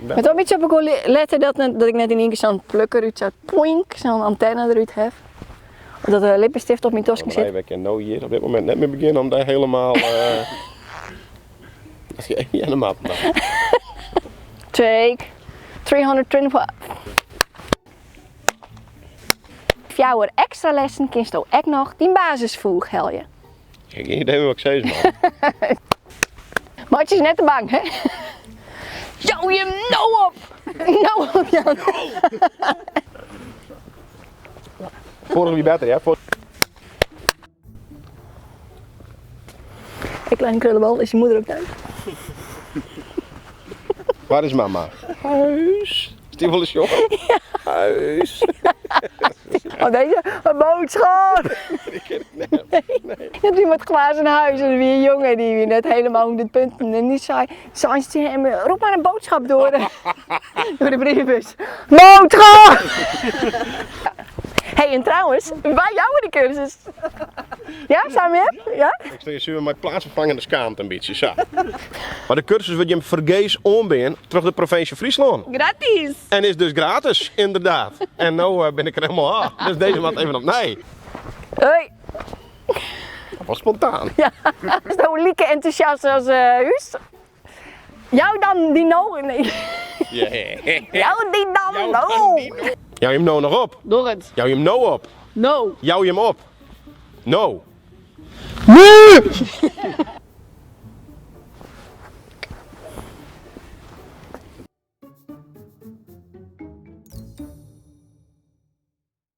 Moat wol in bytsje op elkoar lette dat, dat ik net yn ien kear sa'n plukker út sa'n poink, sa'n antenne derút haw. Of dat de lippenstift op myn tosken sit. Wy kinne no hjir op dit momint net mear begjinne om dêr helemaal. Dat je even de mat. Take 325. Fjouwer ekstra lessen kinsto ek noch dyn basisfoech helje. Ik ha gjin idee mear wat ik sizze moat. Meitsje se net te bang, hè? Jou jim no op! No op, Jan. Foarige wie better, ja? Hey kleine krullenbal, is je moeder ook thuis? Waar is mama? Huis. Is die wol ris sjoen? Ja. Huis. Oh, deze? Een boodschap! Die ken ik net. Nee. Dat wie mei it glazen huis en der wie in jonge dy wie net helemaal 100 punten en dy sei, sei se tsjin him, roep maar een boodschap door de, door de brievenbus. Boodschap! Hey, en trouwens, wy jouwe de kursus. Ja, Samir? Ja? Ik stean suver mei plaatsvervangende skaamte in bytsje, sa. Mar de kursus wurdt jim fergees oanbean troch de provinsje Fryslân. Gratis! En is dus gratis, inderdaad. En no bin ik der helemaal ôf, dus dizze moat even opnij. Hoi. Dat was spontaan. Ja, is no like entûsjast as ús? Jou dan dy no. Nee. Jou dy dan no. Jou jim no noch op. Doch it. Jou jim no op. No. Jou jim op. No. Nu!